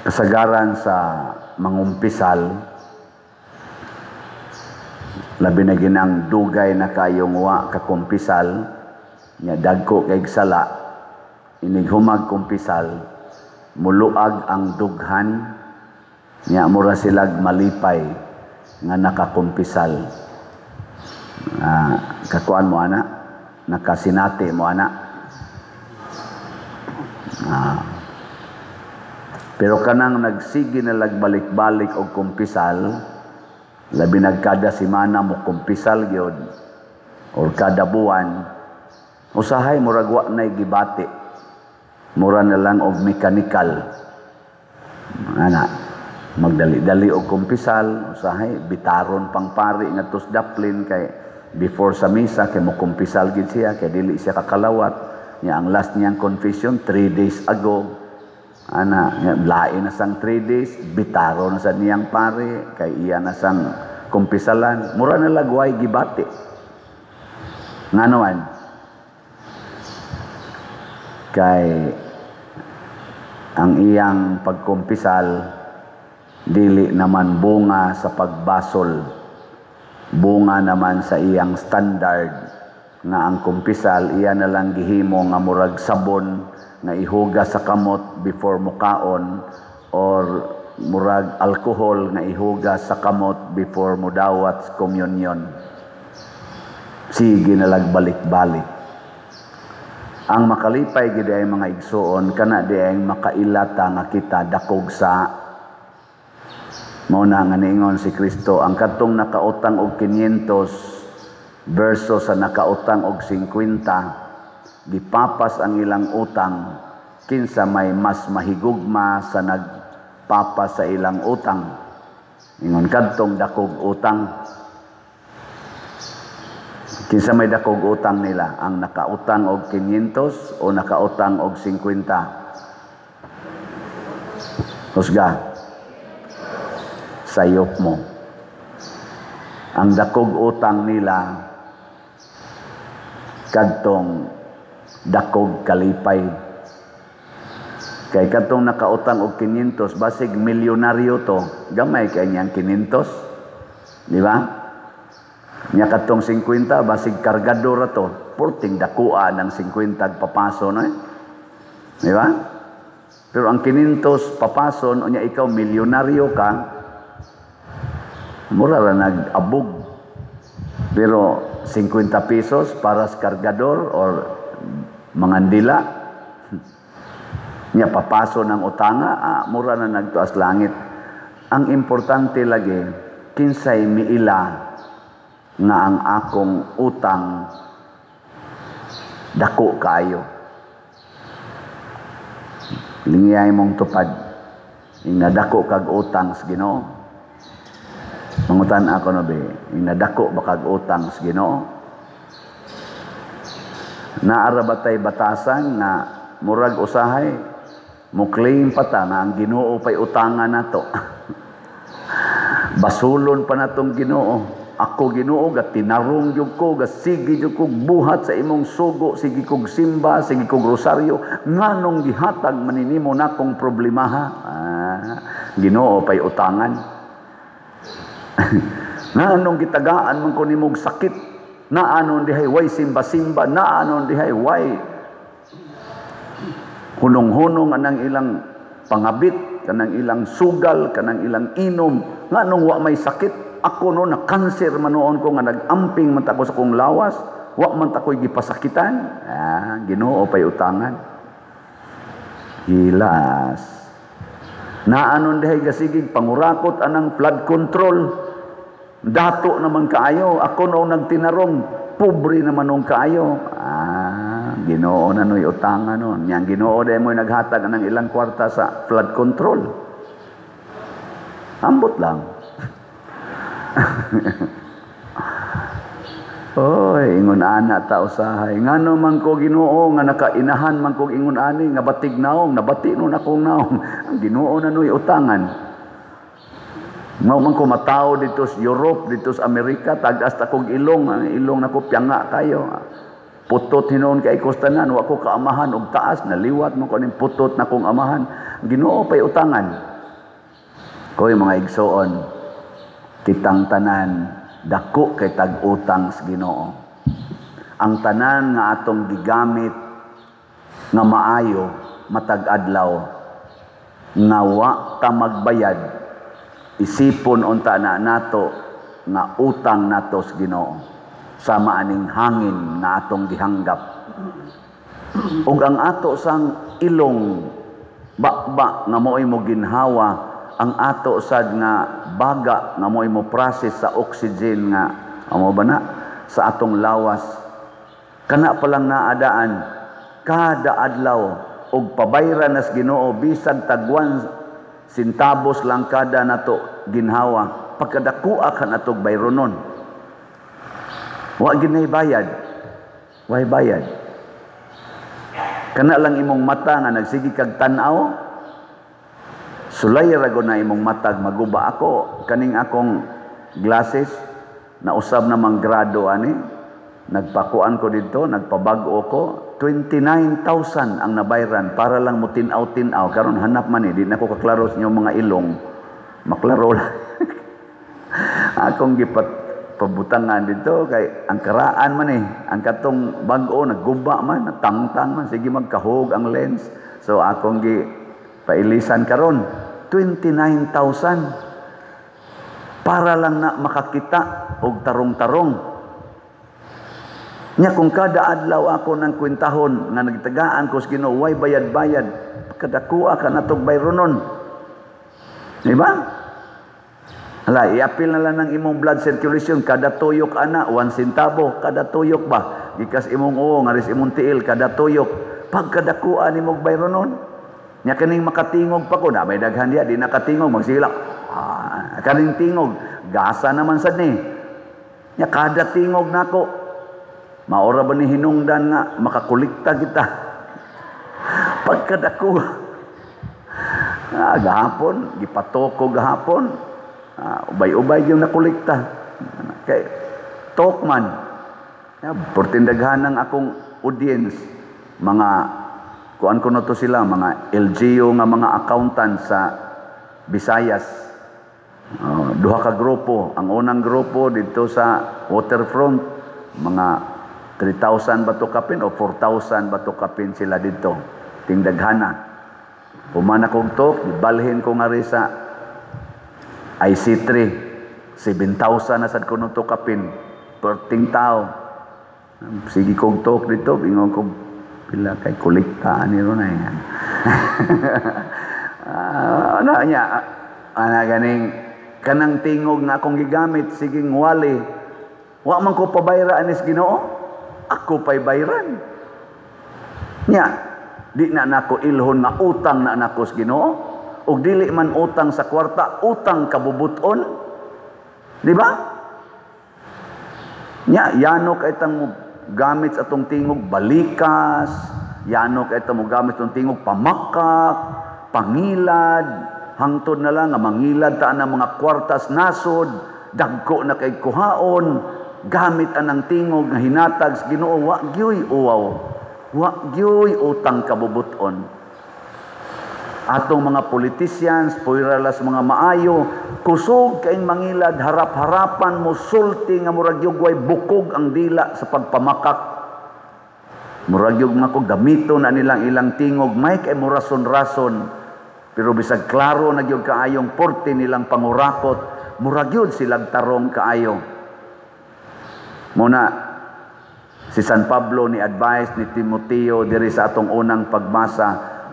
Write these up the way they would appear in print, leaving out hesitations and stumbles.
Kasagaran sa mangumpisal, labi na ginang dugay na kayong wa kakumpisal, nya dagko kay sala, inig humag kumpisal, muluag ang dughan, nya mura silag malipay nga nakakumpisal. Kakuan mo ana, nakasinati mo ana. Pero kanang nagsige na lagbalik-balik og kumpisal, labi nagkada semana mo kumpisal gyud or kada buwan, usahay murag wa nay gibati. Mura na lang og mechanical. Ana, magdali-dali og kumpisal, usahay bitaron pang pari ngadto sa daplin kay before sa misa kay mo kumpisal gid siya kay dili siya kakalawat. Nya ang last niyang confession 3 days ago. Ana, lain na sang 3 days, bitaro na sa niyang pare, kay iya na sang kumpisalan. Mura na lagway gibati. Ngano man? Kay ang iyang pagkumpisal, dili naman bunga sa pagbasol. Bunga naman sa iyang standard nga ang kumpisal, iya na lang gihimo nga murag sabon nga ihugas sa kamot before mukaon or murag alcohol nga ihugas sa kamot before mudawat sa communion. Sige na lang balik-balik. Ang makalipay gid ay mga igsuon kana di ay makailata nga kita dakog sa mao na nga niingon si Kristo ang kadtong nakautang og 500 versus sa nakautang og 50, gipapas ang ilang utang, kinsa may mas mahigugma sa nagpapas sa ilang utang? Ingon kadtong dakog utang. Kinsa may dakog utang nila, ang nakautang og 500 o nakautang og 50? Husga. Sayop mo. Ang dakog utang nila kadtong dakog kalipay. Kay kadtong nakautang og 500, basig milyonaryo to, gamay kay niyang 500. Di ba? Nya kadtong 50, basig kargador ra to, porting dakua ng 50 papaso no eh. Di ba? Pero ang 500 papason, unya ikaw milyonaryo ka, mura ra nag-abog. Pero 50 pesos para sa kargador or mangandila, nya papaso ng utanga, mura na nagtuas langit. Ang importante lagi, kinsay miila nga ang akong utang dako kaayo. Lingiyay mong tupad, ing nadako kag utang sa Ginoo. Mangutan ako no be, ing nadako ba kag utang sa Ginoo? Naara ba tay batasan nga murag usahay mo claim pa ta nga ang Ginoo pay utangan nato? Basulon pa natong Ginoo. Ako Ginoo ga tinarong jud ko, ga sige jud kog buhat sa imong sugo, sige kog simba, sige kog rosaryo, nganong gihatag man nimo nakong problemaha? Ginoo pay utangan. Nganong gitagaan man ko nimog sakit? Naanon dihay way simba-simba, naanon dihay way hunong-hunong anang ilang pangabit, kanang ilang sugal, kanang ilang inom, nganong wa may sakit? Ako no na kanser man noon ko nga nag-amping man ta ko sa kong lawas, wa man ta ko'y gipasakitan. Ginoo pay utangan. Hilas. Naanon dihay gasigig pangurakot anang flood control. Dato naman kaayo, ako no nagtinarong, pobre naman nung kaayo. Ginoo na no'y utangan nun. Yang Ginoo dahil mo'y naghatag ng ilang kwarta sa flood control. Ambot lang. Oy, ingon ana ta usahay. Ngano man ko Ginoo nga nakainahan man kog ingon ani nga batig naong, nabati nun akong naong. Ang Ginoo na no'y utangan. Mao man ko matawo dito sa Europe, dito sa Amerika, tag-as ta kog ilong, ang ilong nako piyanga kayo. Putot hinuon kay kustanan, wa ko kaamahan og taas, naliwat man ko ning putot na kong amahan. Ginoo pay utangan. Koy mga igsoon, kitang tanan dako kay tag-utang sa Ginoo. Ang tanan nga atong gigamit nga maayo matag adlaw nga wa ta magbayad, isipon unta na nato nga utang nato sa Ginoo, sama aning hangin nga atong gihanggap. Ug ang ato sang ilong bakba nga mo'y mo ginhawa, ang ato sad nga baga nga mo'y mo process sa oxygen nga amo ba na sa atong lawas, kana pa lang naadaan kada adlaw og pabayran nas Ginoo bisag tagwan sentabos lang kada nato ginhawa, pagkadakua ka natog bayronon. Wa ginay bayad, way bayad. Kana lang imong mata nga nagsige kag tan-aw, sulay ra gud na imong matag maguba. Ako kaning akong glasses nausab namang grado ani, nagpakuan ko didto, nagpabag-o ko, 29,000 ang nabayran para lang mo tin-aw-tin-aw. Karon hanap man di na ko kaklaro sa inyong mga ilong, maklaro lang. Akong gipat pabutangan dito kay ang karaan man ang katong bag-o nagguba man, natangtang man, sige magkahog ang lens. So akong gi pailisan karon 29,000 para lang na makakita og tarong-tarong. Nya kung kada adlaw ako ng kwentahon nga nagtagaan ko sa Ginoo, way bayad-bayad, kadakuha ka natog bayronon. Di ba? Hala, iapil na lang ng imong blood circulation, kada tuyok ana, 1 centavo, kada tuyok ba? Gikas imong uo, ngaris imong tiil, kada tuyok. Pagkadakuha ni mong bayronon. Nya kaning makatingog pa ko, na may daghan diya, di nakatingog, magsilak. Ah, kaning tingog, gasa naman sad ni. Nya kada tingog nako, maora ba ni hinungdan nga makakulikta kita. Pagkadako, gahapon, gipatoko gahapon, ubay-ubay yung nakulikta. Kay talk man. Portindaghan ng akong audience, mga kuan ko na to sila, mga LGU nga mga accountant sa Visayas. Duha ka grupo. Ang unang grupo dito sa waterfront, mga 3,000 ba to kapin o 4,000 ba to kapin sila dito. Tingdaghana. Human akong talk, gibalhin ko nga rin sa IC3, 7,000 na sad ko to kapin. Perting tao. Sige kong talk dito, ingon ko pila kay kolekta ani ron ay. Ano niya? Ana ganing kanang tingog nga akong gigamit sige wali. Wa man ko pabayra anis Ginoo. Ako pay bayran. Nya, di na nako ilhon nga utang na nako sa Ginoo. Og dili man utang sa kwarta, utang kabubuton. Di ba? Nya, yano kay tang mo gamit sa atong tingog balikas, yano kay tang mo gamit sa atong tingog pamakak, pangilad, hangtod na lang nga mangilad ta ang mga kwartas nasod, dagko na kay kuhaon, gamit anang tingog nga hinatag sa Ginoo, wa gyoy uwaw, wa gyoy utang kabubuton. Atong mga politicians, puwiralas mga maayo, kusog kaing mangilad, harap-harapan mo sulti nga murag yug way bukog ang dila sa pagpamakak. Murag yug nga ko gamito na nilang ilang tingog, may kay mo rason-rason. Pero bisag klaro na gyud kaayong porte nilang pangurakot, murag yud silang tarong kaayo. Muna si San Pablo ni advice ni Timoteo diri sa atong unang pagbasa,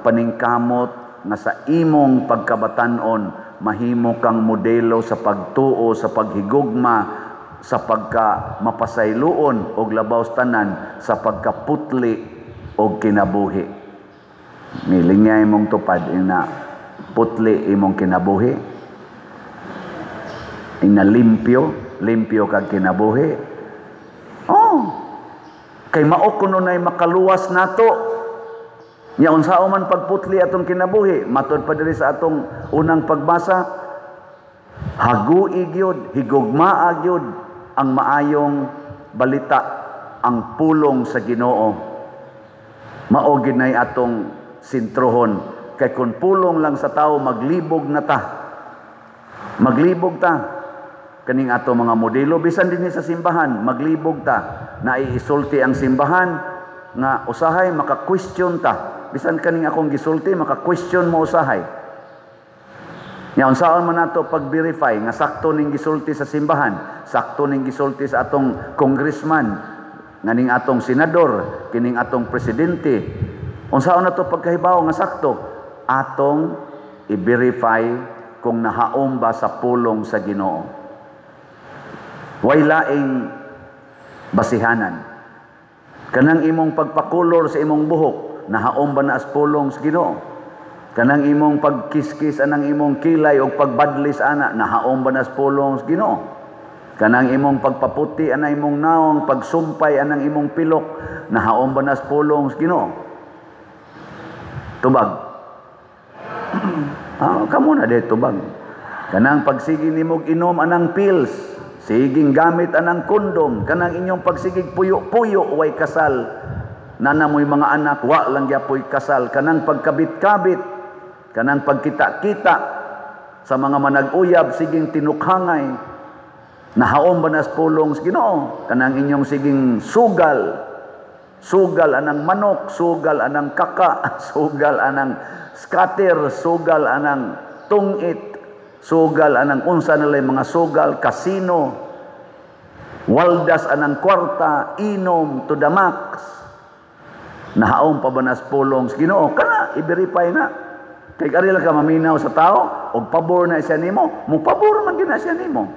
paningkamot nga sa imong pagkabatan-on mahimo kang modelo sa pagtuo, sa paghigugma, sa pagka mapasayloon og labaw sa tanan sa pagkaputli og kinabuhi. Nilingay imong tupad ina putli imong kinabuhi. Ina limpyo, limpyo kag kinabuhi. Oh. Kay mao kuno nay makaluwas nato. Nya unsao man pagputli atong kinabuhi, matud pa diri sa atong unang pagbasa, hagui gyud, higugmaa gyud ang maayong balita, ang pulong sa Ginoo. Mao gyud nay atong sintrohon, kay kun pulong lang sa tawo maglibog na ta. Maglibog ta kaning ato mga modelo bisan dinhi sa simbahan, maglibog ta. Naiisulti ang simbahan nga usahay maka-question ta. Bisan kaning akong gisulti, maka-question mo usahay. Nya unsaon man nato pag-verify nga sakto ning gisulti sa simbahan, sakto ning gisulti sa atong congressman, nga ning atong senador, kining atong presidente? Unsaon nato pagkahibaw nga sakto? Atong i-verify kung nahaom ba sa pulong sa Ginoo. Way laing basihanan. Kanang imong pagpakulor sa imong buhok, nahaom ba na as pulong sa Ginoo? Kanang imong pagkiskis anang imong kilay o pagbadlis ana, nahaom ba na sa pulong sa Ginoo? Kanang imong pagpaputi anang imong naong, pagsumpay anang imong pilok, nahaom ba na sa pulong sa Ginoo? Tubag. Kamo na de tubag. Kanang pagsige nimog inom anang pills, siging gamit anang kondom, kanang inyong pagsigig puyo-puyo way kasal, nana mo'y mga anak, wa lang gyapoy kasal, kanang pagkabit-kabit, kanang pagkita-kita sa mga manag-uyab, siging tinukhangay, nahaom ba nas pulong sa Ginoo? Kanang inyong siging sugal, sugal anang manok, sugal anang kaka, sugal anang scatter, sugal anang tungit, sugal anang unsa nila mga sugal, kasino, waldas anang kwarta, inom to the max, nahaom pa ba nas pulong sa Ginoo? Kana i-verify na. Kay ari lang ka maminaw sa tao, og pabor na siya nimo, mo pabor man gid na siya nimo.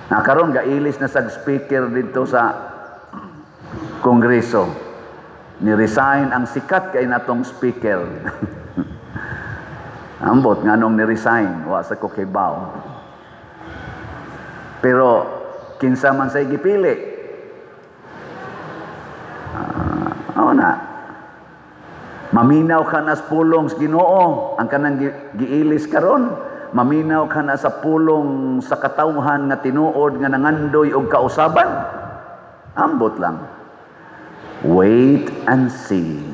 Na karon gailis na sag speaker dito sa Kongreso. Ni-resign ang sikat kay natong speaker. Ambot nganong ni-resign, wa sa ko kibaw. Pero kinsa man say gipili? Na. Maminaw ka na sa pulong sa Ginoo, ang kanang giilis karon. Maminaw ka na sa pulong sa katawhan nga tinuod nga nangandoy og kausaban. Ambot lang. Wait and see.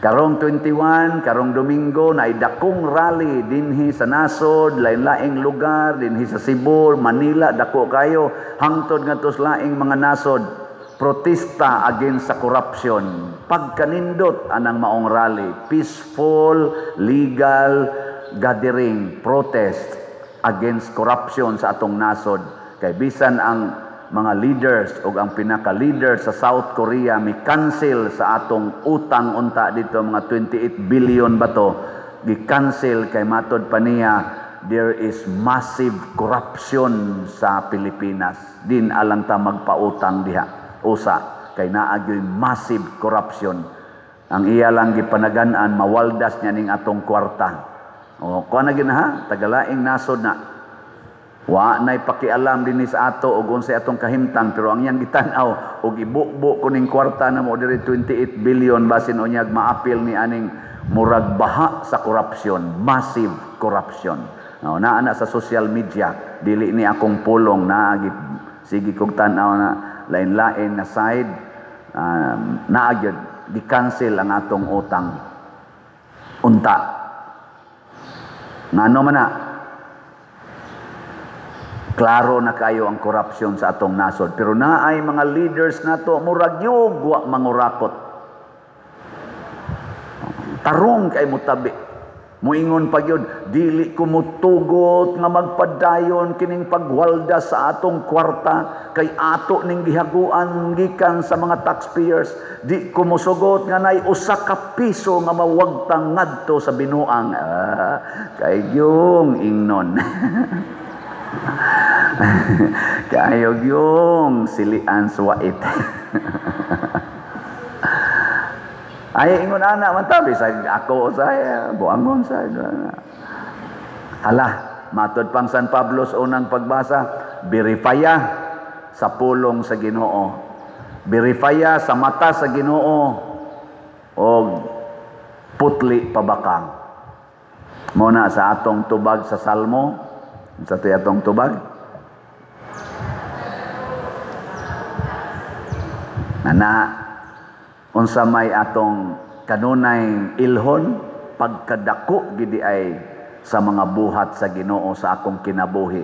Karong 21, karong Domingo, na dakong rally dinhi sa nasod, lain-laing lugar, dinhi sa Cebu, Manila, dako kayo, hangtod ngadto sa laing mga nasod, protesta against sa corruption. Pagkanindot anang maong rally, peaceful, legal gathering, protest against corruption sa atong nasod. Kay bisan ang mga leaders o ang pinaka-leader sa South Korea mi cancel sa atong utang unta dito, mga 28 billion ba to, gi-cancel kay matod pa niya there is massive corruption sa Pilipinas. Din alang ta magpautang diha usa kay naa gyoy massive corruption. Ang iya lang gipanagan-an mawaldas niya ning atong kwarta. O kuha na gyud ha, tagalaing nasod na. Wa nay pakialam dinhi sa ato og unsay atong kahimtang, pero ang iyang gitan-aw og ibubo kuning kwarta na mo diri 28 billion, basin unyag maapil ni aning murag baha sa corruption, massive corruption. No, naa na sa social media, dili ni akong pulong, naa sige kog tan-aw na lain-lain na side, naa gyud gi-cancel ang atong utang. Unta. Ngano man na? Klaro na kayo ang korupsyon sa atong nasod. Pero naay mga leaders nato murag yug wa mangurakot. Tarong kay mutabi. Muingon pa gyud, dili ko mutugot nga magpadayon kining pagwalda sa atong kwarta kay ato ning gihaguan gikan sa mga taxpayers. Di ko musugot nga nay usa ka piso nga mawagtang ngadto sa binuang. Kay gyung ingnon. Kayo yung silian suwait. Ay ingon ana man tabi sa ako saya buangon sa. Hala, matod pang San Pablo sa unang pagbasa, verifya sa pulong sa Ginoo. Verifya sa mata sa Ginoo og putli pabakang. Mo na sa atong tubag sa Salmo. Sa atong tubag? Nana, unsa may atong kanunay ilhon, pagkadako gidi ay sa mga buhat sa Ginoo sa akong kinabuhi.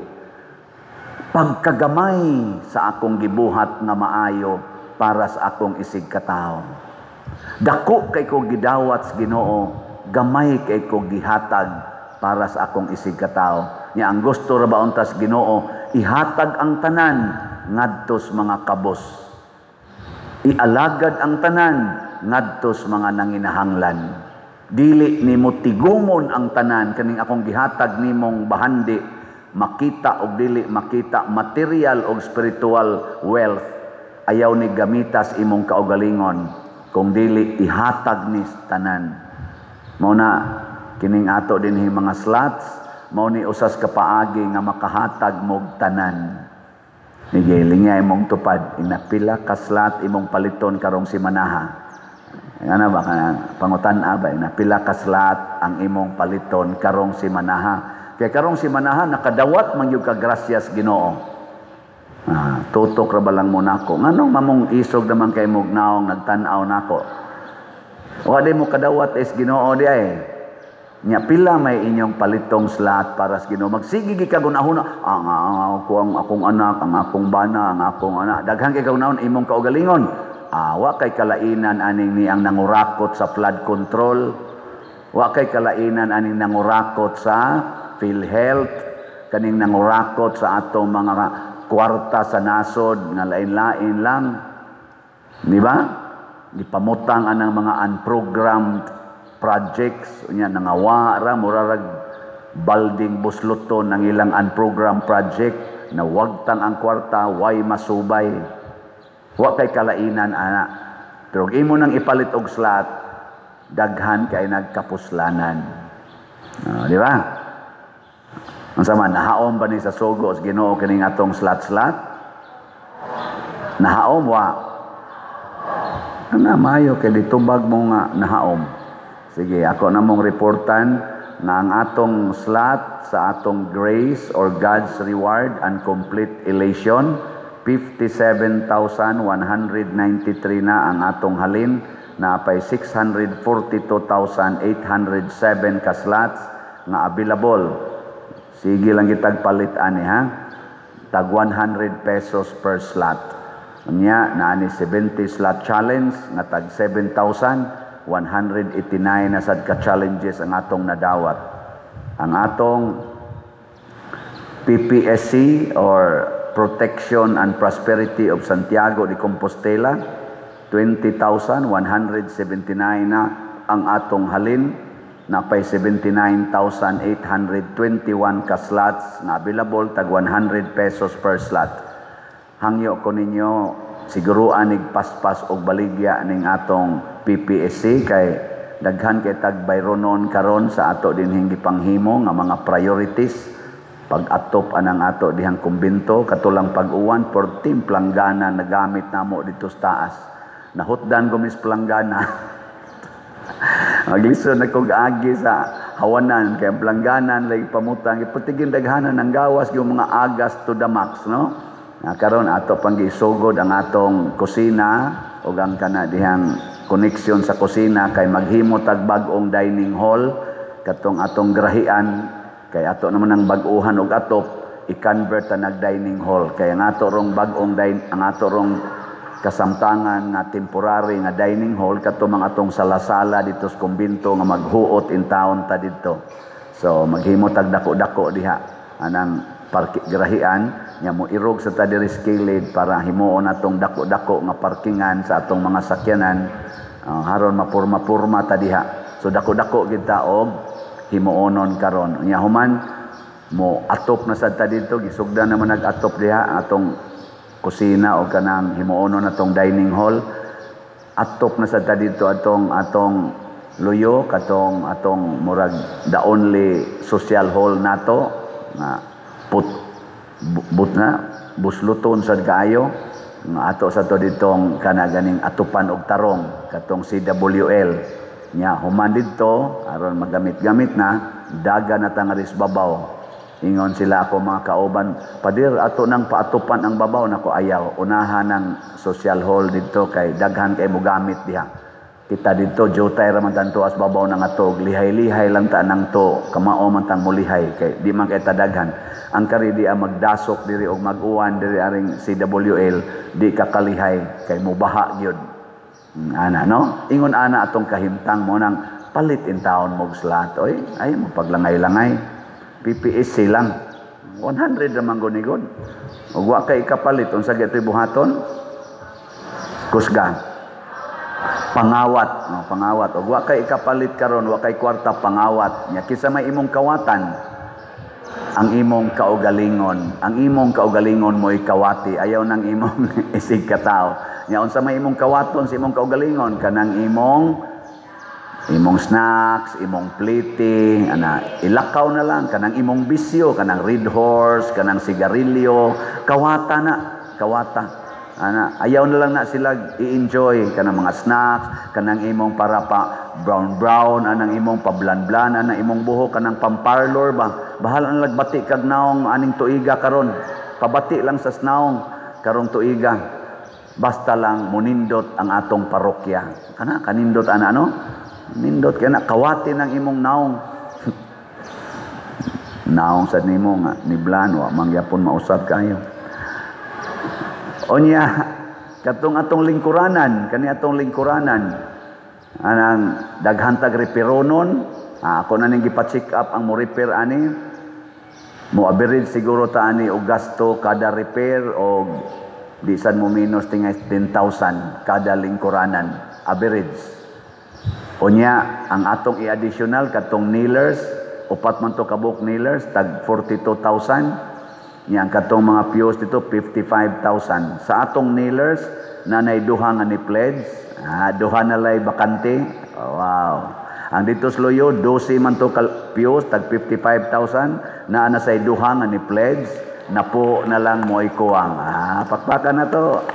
Pagkagamay sa akong gibuhat nga maayo para sa akong isig katawo. Dako kay ko gidawat sa Ginoo, gamay kay ko gihatag para sa akong isig katawo. Nya ang gusto ra ba untas Ginoo, ihatag ang tanan ngadto sa mga kabos. Ialagad ang tanan ngadto sa mga nanginahanglan. Dili nimo tigumon ang tanan kaning akong gihatag nimong bahandi, makita og dili makita, material og spiritual wealth, ayaw ni gamitas imong kaugalingon kung dili ihatag ni tanan. Mao na kining ato dinhi mga slots, mao ni usas ka paagi nga makahatag mog tanan. Sige, lingay imong tupad, inapila ka slot imong paliton karong simanaha. Ano ba kana pangutan-a ba, inapila ka slot ang imong paliton karong simanaha. Kay karong simanaha nakadawat man gyud ka grasyas Ginoo. Tutok ra ba lang mo nako. Nganong mamong isog naman kay mog naong nagtan-aw nako. Wa di mo kadawat is Ginoo di ay. Nya pila may inyong palitong slot para sa Ginoo. Magsige gi kag hunahuna, ang ako ang akong anak, ang akong bana, ang akong anak. Daghan kay kagunahon imong kaugalingon. Wa kay kalainan aning ni ang nangurakot sa flood control. Wa kay kalainan aning nangurakot sa PhilHealth, kaning nangurakot sa atong mga kwarta sa nasod nga lain-lain lang. Di ba? Gipamutang anang mga unprogrammed projects, unya nangawa ra murarag balding busloton ang ilang unprogrammed project, na wagtang ang kwarta, way masubay. Wa kay kalainan ana. Pero imo nang ipalit og slot, daghan kay nagkapuslanan. Di ba? Unsa man, nahaom ba ni sa sugo sa Ginoo kining atong slot-slot? Nahaom wa? Ana maayo kay ditubag mo nga nahaom. Sige, ako na mong reportan na ang atong slot sa atong grace or God's reward and complete elation, 57,193 na ang atong halin, na pay 642,807 ka slots nga available. Sige lang kitag palit ani ha. Tag 100 pesos per slot. Unya naa ni 70 slot challenge nga tag 7,189 na sad ka challenges ang atong nadawat. Ang atong PPSC or Protection and Prosperity of Santiago de Compostela, 20,179 na ang atong halin, napay 79,821 ka slots na available, tag 100 pesos per slot. Hangyo ko ninyo siguruan nig paspas og baligya ning atong PPSC kay daghan kay tag bayronon karon sa ato dinhing gipanghimo nga mga priorities. Pag-atop anang ato dihang kumbento, katulang pag-uwan, 14 planggana nagamit namo dito sa taas. Nahutdan ko mis planggana. Maglisod na kog agi sa hawanan kay ang plangganan lagi pamutang ipatigin daghanan ang gawas yung mga agas to the max, no? Na karon ato pang gisugod ang atong kusina ug ang kana dihang connection sa kusina kay maghimo tag bag-ong dining hall katong atong grahian kay ato naman ang bag-uhan og atop i-convert ta nag dining hall kay ang ato rong bag-ong din ang ato rong kasamtangan nga temporary nga dining hall kato mga atong sala-sala dito sa kumbento nga maghuot in town ta didto. So maghimo tag dako-dako diha anang parki grahian nya mo irog sa ta diri sa kilid para himuon atong dako-dako nga parkingan sa atong mga sakyanan, haron mapurma-purma ta diha. So dako-dako gid ta og himuonon karon. Nya human mo atop na sad ta didto, gisugdan naman nag-atop diha atong kusina o kanang himuonon atong dining hall. Atop na sad ta didto atong atong luyo katong atong murag the only social hall nato nga put but na busluton sad kaayo nga ato sa to ditong kana ganing atupan og tarong katong CWL. Nya human didto aron magamit-gamit na daga na ta nga ris babaw. Ingon sila ako mga kauban, "Padir, ato nang paatupan ang babaw." Nako, ayaw, unahan ang social hall didto kay daghan kay mogamit diha. Kita dito jutay ra man tanto as babaw na nga to, lihay-lihay lang ta nang to, kamao man tang mulihay kay di man kay tadaghan. Ang kari di ang magdasok diri og mag-uwan diri aring CWL, di ka kalihay kay mubaha gyud. Ana no? Ingon ana atong kahimtang mo nang palit in taon mo slot oy, ay mo paglangay-langay. PPSC lang. 100 ra man gunigod. Ug wa kay ikapalit unsa gyud buhaton? Kusgan. Pangawat, no, pangawat. Og wa kay ikapalit karon, wa kay kwarta, pangawat. Nya kinsa may imong kawatan? Ang imong kaugalingon. Ang imong kaugalingon mo'y kawati. Ayaw nang imong isig katao. Nya unsa may imong kawaton sa imong kaugalingon? Kanang imong snacks, imong pliti, ana, ilakaw na lang kanang imong bisyo, kanang Red Horse, kanang sigarilyo, kawata na, kawata. Ana, ayaw na lang na sila i-enjoy kanang mga snacks, kanang imong para pa brown brown, anang imong pablan-blan, anang imong buhok, kanang pamparlor ba. Bahala na lagbati kag naong aning tuiga karon. Pabati lang sa naong karong tuiga. Basta lang munindot ang atong parokya. Kana kanindot ana ano? Nindot kay na kawati ng imong naong. Naong sad nimo nga niblan wa mangyapon mausab kayo. Onya, katong atong lingkuranan, kani atong lingkuranan, anang daghan tag reperonon, ako na ning gipa-check up ang mo repair ani, mo average siguro ta ani og gasto kada repair og di sad mo minus tingay 10,000 kada lingkuranan, average. Onya, ang atong i-additional katong nailers, upat man to kabuok nailers, tag 42,000. Nya ang katong mga pews dito 55,000. Sa atong nailers nanay duha nga ni pledge, duha na lay bakante. Oh, wow. Ang dito sa Luyo 12 man to pews tag 55,000, naa na say duha nga ni pledge, napo na lang mo'y kuwang. Pakpakan na to.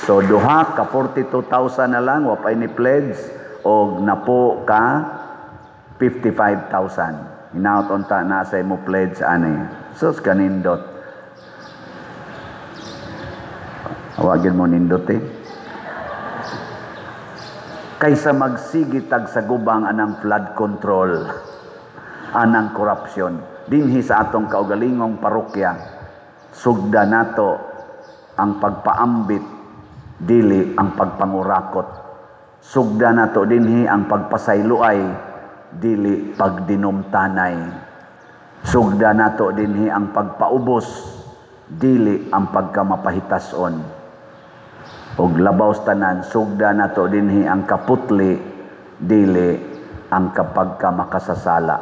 So duha ka 42,000 na lang wa pay ni pledge og napo ka 55,000. Hinaut unta na sa imo pledge ani. Sus kanindot. Awagin mo nindot eh. Kaysa magsigitag sa gubang anang flood control, anang corruption, dinhi sa atong kaugalingong parokya, sugda nato ang pagpaambit, dili ang pagpangurakot. Sugda nato dinhi ang pagpasayloay, dili pagdinumtanay. Sugda nato dinhi ang pagpaubos, dili ang pagkamapahitason. Og labaw sa tanan, sugda nato dinhi ang kaputli, dili ang kapagkamakasasala.